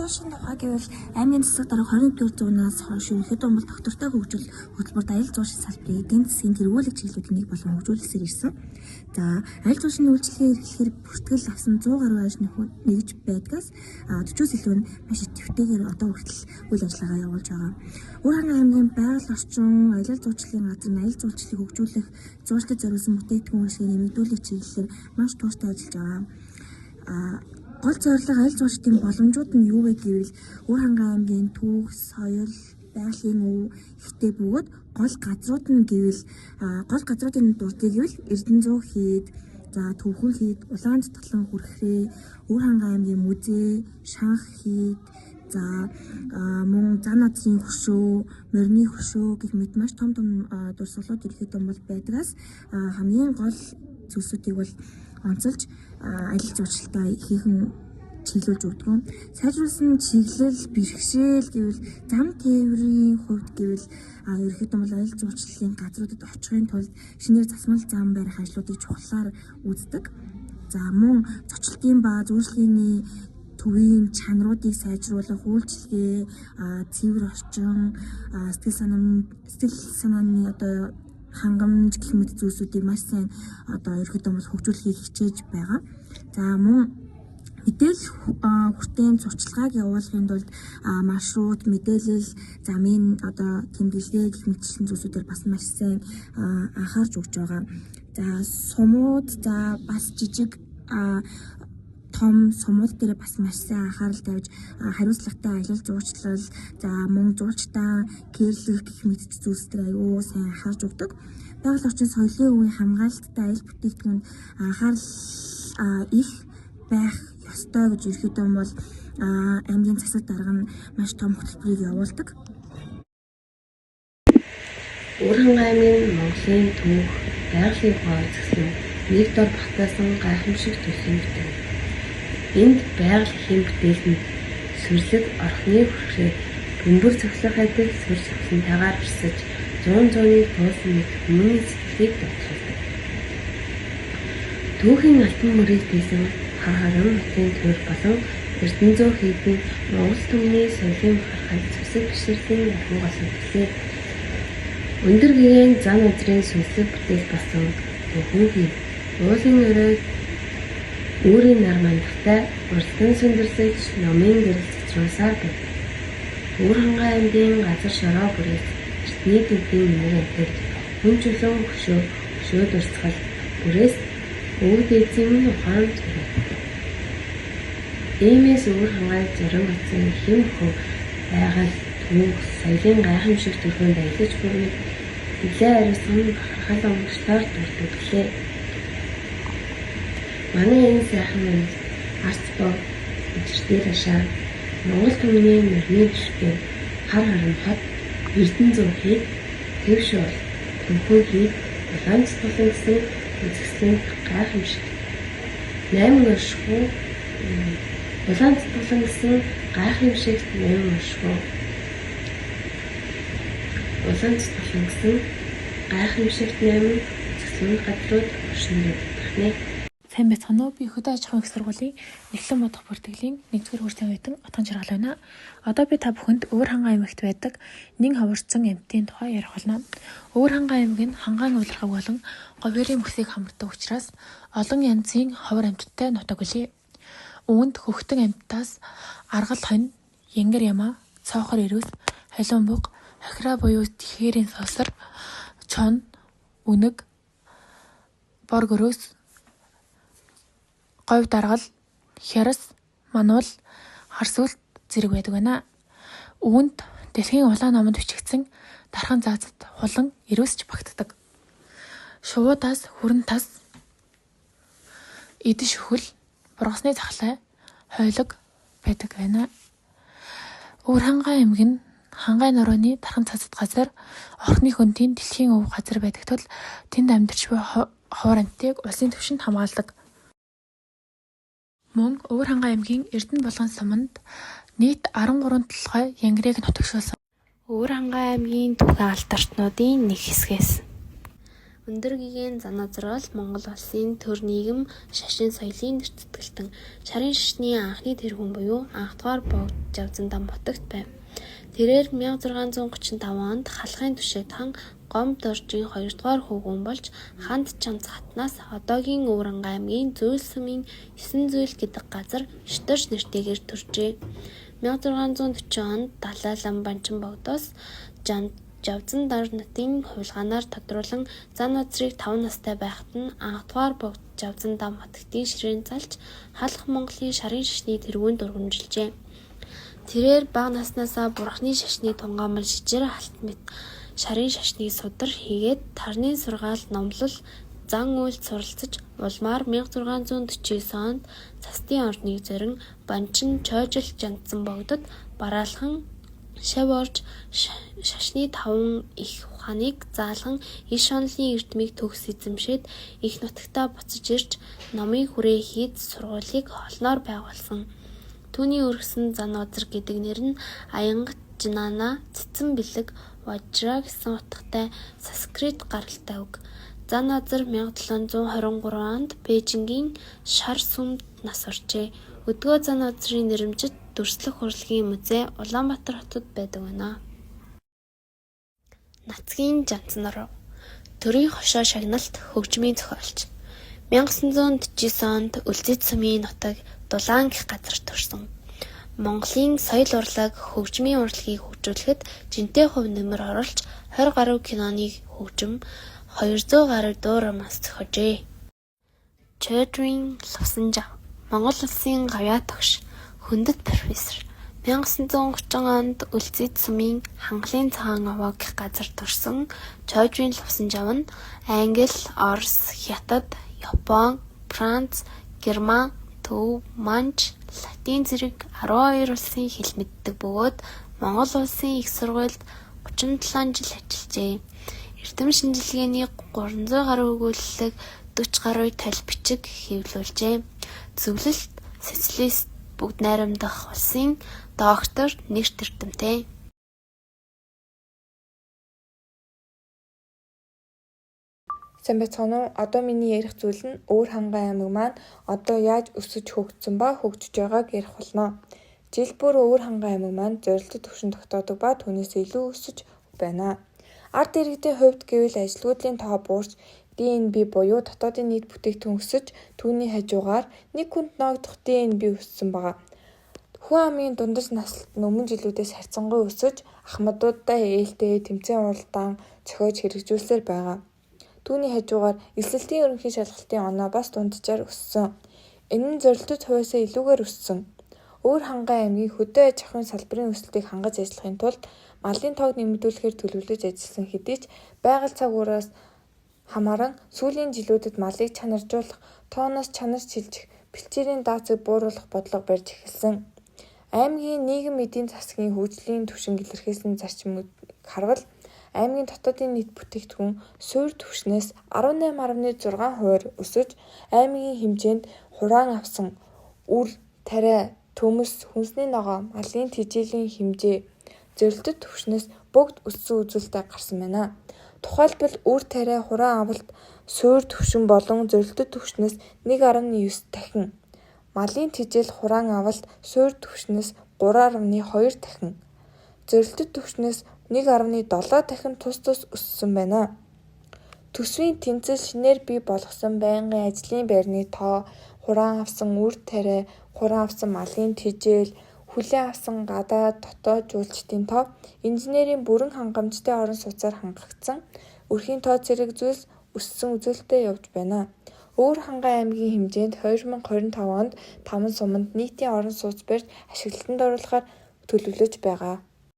зуушийн тухай гэвэл аймгийн засаг дарга 21-р зуунаас хойш ерөнхийдөө бол доктортой хөгжил хөтөлбөрт аялал жуулчлалын салбарыг эдийн засгийн тэргүүлэх чиглэлүүдийн нэг болон хөгжүүлсээр ирсэн. За, аялал жуулчлалын үйлчилгээ эрхлэхээр бүртгэл авсан 100 гаруй аялал нэгж байдгаас 40-оос илүү нь маш идэвхтэйгээр одоо хүртэл үйл ажиллагаа явуулж байгаа. Өвөр хангай аймгийн байгаль орчин, аялал жуулчлалын газар нь аялал жуулчлалыг хөгжүүлэх, жуулчлалд зориулсан бүтээгдэхүүн үйлчилгээг нэмэгдүүлэх чиглэлээр маш тууштай ажиллаж байгаа. Гол зорилго аялал жуулчлалын боломжууд нь юу вэ гэвэл Өвөр хангай аймгийн түүх, соёл, байгалийн өв ихтэй бөгөөд гол газрууд нь гэвэл гол газруудын дурдъя гэвэл Эрдэнэзуу хийд, за Төвхөн хийд, Улаан цутгалан хүрхрээ, Өвөр хангай аймгийн музей, Шанх хийд, за мөн зан назрын хөшөө, морины хөшөө гэх мэт маш том том дурсгалууд ерөнхийдөө бол байдгаас хамгийн гол зүйлсүүдийг бол онцолж аялал жуулчлалтаа ихээхэн чиглүүлж өгдөг. Сайжруулсан чиглэл, бэрхшээл гэвэл зам тээврийн хувьд гэвэл ерөнхийдөө бол аялал жуулчлалын газруудад очихын тулд шинээр засмал зам барих ажлуудыг чухлаар үздэг. За мөн зочлолтын ба зүйрлэгээний төвийн чанаруудыг сайжруулах, үйлчилгээ, цэвэр орчин, сэтгэл санааны одоо хангамж гэх мэт зүйлсүүдийг маш сайн одоо ерөнхийдөө бол хөгжүүлэхийг хичээж байгаа. За мөн мэдээлэл хүртээн сурчлагыг явуулахын тулд маршрут, мэдээлэл, замын одоо тэмдэглэгээ гэх мэтчилэн зүйлсүүдээр бас маш сайн анхаарч өгч байгаа. За сумууд, за бас жижиг том сумууд дээр бас маш сайн анхаарал тавьж хариуцлагатай аялал жуулчлал, за мөн жуулчдаа кэрлэх гэх мэт зүйлс дээр аюу сайн анхаарч өгдөг. Байгаль орчин соёлын өвийн хамгаалттай аялал бүтээгдэхүүнд анхаарал их байх ёстой гэж ерөнхийдөө бол аймгийн засаг дарга нь маш том хөтөлбөрийг явуулдаг. Өвөр хангай аймаг нь Монголын түүх, байгалийн гоо үзэсгэлэн нэг дор багтаасан гайхамшиг төрлийн бүтээл. Энд байгаль эхийн бүтээлэнд сүрлэг орхины хүрхрээ бөмбөр цохилох адил сүр жавхлантайгаар урсаж зуун зууны туулсан мэт хүмүүний сэтгэлийг дутуулдаг. Түүхийн алтан мөрийг тээсэн хар хором хотын төр болон Эрдэнэзуу хийд нь Монгол түмний соёлын бахархал сүсэг бишрэлийн архин гол итгэлээ. Өндөр гэгээн зан газрын сүнслэг бүтээл болсон Төвхөн хийд уулын орой үүрийн нар мандахтай уралдан сүндэрсэж номын гэрэл цацруулсаар байдаг. Өвөр хангай аймгийн газар шороо бүрээс эртний төвдийн нэмэр амталж хүн чулуун хөшөө хөшөө дурсгал бүрээс өвөг дээдсийн минь ухаан зурагддаг. Иймээс Өвөр хангай зорин утсан хэн бүхэн байгаль, түүх, соёлын гайхамшиг төрхөнд аялаж бүрмэд нэлээн ариусган бахархал онгочлоор дурддаг билээ. Манай энэ сайхан аймагт арц бов, учиртай лашаа, Монгол түмний морины бэлтгэн, хар хором хот, Эрдэнэзуу хийд, Твш уул, Төвхөн хийд, Улаан цутгалан гэсэн үзэсгэлэнт гайхамшиг. 8 оршихуй Улаан цутгалан гэсэн гайхамшигт 8 оршихуй Улаан цутгалан гэсэн гайхамшигт 8 үзэсгэлэнт газрууд оршин байдаг нэ. Сайн байцгаана уу? Би хөдөө аж ахуйн их сургуулийн Нэхлэн бодох бүртгэлийн 1-р курсын оюутан Отгон Жаргал байна. Одоо би та бүхэнд Өвөр хангай аймагт байдаг нэн ховорцсон амьтдын тухай ярих болно. Өвөр хангай аймаг нь хангаан улирхаг болон говьерийн мөсийг хамардаг учраас олон янзын ховор амьтадтай нутаг билээ. Үүнд хөхтөн амьтдаас аргал хонь, янгар ямаа, цоохор эрүүс, холион буг, хохироо буюу хээрийн сулсар, чон, үнэг, бор гөрөөс, говь даргал, хярас, мануул, харсүлт зэрэг байдаг байна. Үүнд дэлхийн улаан номонд бичигдсэн дархан заазад, хулан, эрүүс ч багтдаг. Шувуудаас хүрэн тас, эдэн шүхэл, бургасны захлай, хойлог байдаг байна. Өвөр хангай аймаг нь Хангай нурууны дархан цацад газар орхины хөндийн дэлхийн өв газар байдаг тул тэнд амьдарч буй ховор амьтдыг улсын түвшинд хамгаалдаг. Мөн Өвөр хангай аймгийн Эрдэнэ булган суманд нийт 13 толгой янгирыг нутагшуулсан. Өвөр хангай аймгийн түүхэн алдартнуудын нэг хэсгээс. Өндөр гэгээн Занозрол Монгол улсын төр нийгэм шашин соёлын нэр сэтгэлтэн шарын шашны анхны тэргүүн буюу анхдугаар богд Жавзандам нутагт байв. Тэрээр 1635 онд Халахын түшээд хан Гомбо-доржийн хоёрдугаар хөвгүүн болж Ханд Чамц хатнаас одоогийн Өвөрангай аймгийн Зөөл сумын Есэнзөөл гэдэг газар Шторж нэртэйгээр төржээ. 1640 онд Далай лам Банчин богдоос Жавзандар нутгийн хувилгаанаар тодруулан Занозрыг 5 настай байхад нь анхдугаар богд Жавзандам хатагтын ширээнд залж Халах Монголын шарын шашны тэргүүнд ургамжилжээ. Тэрээр бага наснаасаа Бурханы шашны тунгаамал шижир халт мэт шарын шашныг судар хийгээд тарны сургаал номлол зан үйлд суралцаж улмаар 1649 онд Цастын ордныг зорин Банчин Чойжил Жандсан богдод бараалхан шав орж шашны таван эх ухааныг заалган иш онолын эрдмийг төгс эзэмшээд эх нутагтаа буцаж ирж номын хүрээ хийд сургуулийг холноор байгуулсан. Түүний өргөсөн Занозр гэдэг нэр нь Аянгат Жнана цэцэн бэлэг Важра гэсэн утгатай санскрит гаралтай үг. Занозр 1723 онд Бээжингийн Шар сүмд нас баржээ. Өдгөө Занозрын нэрэмжит дүрслэх урлагийн музей Улаанбаатар хотод байдаг байна. Нацгийн Жанцноров төрийн хошой шагналт хөгжмийн зохиолч. 1949 онд Өлзий сумын нутаг Дулаан гэх газар төрсөн. Монголын соёл урлаг, хөгжмийн урлагийг хөгжүүлэхэд жинтэй хувь нэмэр оруулж 20 гаруй киноны хөгжим, 200 гаруй дуу романс зохиожээ. Чойжвийн Лувсанжав Монгол улсын гавьяа тогш, хүндэт профессор. 1930 онд Өлзий сумын Хангалын цагаан овоо гэх газар төрсөн Чойжвийн Лувсанжав нь Англи, Орос, Хятад, Япон, Франц, Герман, Төв, Манж, Латин зэрэг 12 улсын хэл мэддэг бөгөөд Монгол улсын их сургуульд 37 жил ажиллажээ. Эрдэм шинжилгээний 300 гаруй өгүүлэлэг, 40 гаруй толь бичиг хэвлүүлжээ. Зөвлөлт социалист бүгд найрамдах улсын доктор нэрт эрдэмтэй. Сайн байцгаана уу? Одоо миний ярих зүйл нь Өвөр Хангай аймаг маань одоо яаж өсөж хөгжсөн ба хөгжиж байгааг ярих болно. Жил бүр Өвөр Хангай аймаг маань зорилттой түвшин тогтоодог ба түүнээс илүү өсөж байна. Ард иргэдийн хувьд гэвэл ажилгүйдлийн тоо буурч ДНБ буюу дотоодын нийт бүтээгдэхүүн өсөж түүний хажуугаар нэг хүнд ноогдох ДНБ өссөн байгаа. Хүн амын дундаж наслалт нь өмнө жилүүдээс харьцангуй өсөж ахмадуудтай ээлтэй тэмцээн уралдаан зохиож хэрэгжүүлсээр байгаа. Түүний хажуугаар элсэлтийн ерөнхий шалгалтын оноо бас дунджаар өссөн. Энэ нь зорилттой хувиасаа илүүгээр өссөн. Өвөр Хангай аймгийн хөдөө аж ахуйн салбарын өсөлтийг хангаж ажиллахын тулд малын тоог нэмэгдүүлэхээр төлөвлөж ажилласан хэдий ч байгаль цаг уураас хамааран сүүлийн жилүүдэд малыг чанаржуулах, тооноос чанар шилжих, бэлчээрийн даацыг бууруулах бодлого барьж эхэлсэн. Аймгийн нийгэм эдийн засгийн хөгжлийн түвшинг илэрхийлсэн зарчмыг харвал аймгийн дотоодын нийт бүтээгдэхүүн суурь түвшнээс 18.6 хувиар өсөж аймгийн хэмжээнд хураан авсан үр тариа, төмөс, хүнсний ногоо, малын тэжээлийн хэмжээ зорилттой түвшнээс бүгд өссөн үзүүлэлтээ гарсан байна. Тухайлбал үр тариа хураан авалт суурь түвшин болон зорилттой түвшнээс 1.9 дахин, малын тэжээл хураан авалт суурь түвшнээс 3.2 дахин, зорилттой түвшнээс 1.7 дахин тус тус өссөн байна. Төсвийн тэнцэл шинээр бий болгосон байнгын ажлын байрны тоо, хураан авсан үр тариа, хураан авсан малын тэжээл, хүлээн авсан гадаад дотоод жуулчдын тоо, инженерийн бүрэн хангамжтай орон сууцаар хангагдсан өрхийн тоо зэрэг зүйлс өссөн үзүүлэлттэй явж байна. Өвөр Хангай аймгийн хэмжээнд 2025 онд 5 суманд нийтийн орон сууц барьж ашиглалтанд оруулахаар төлөвлөж байгаа.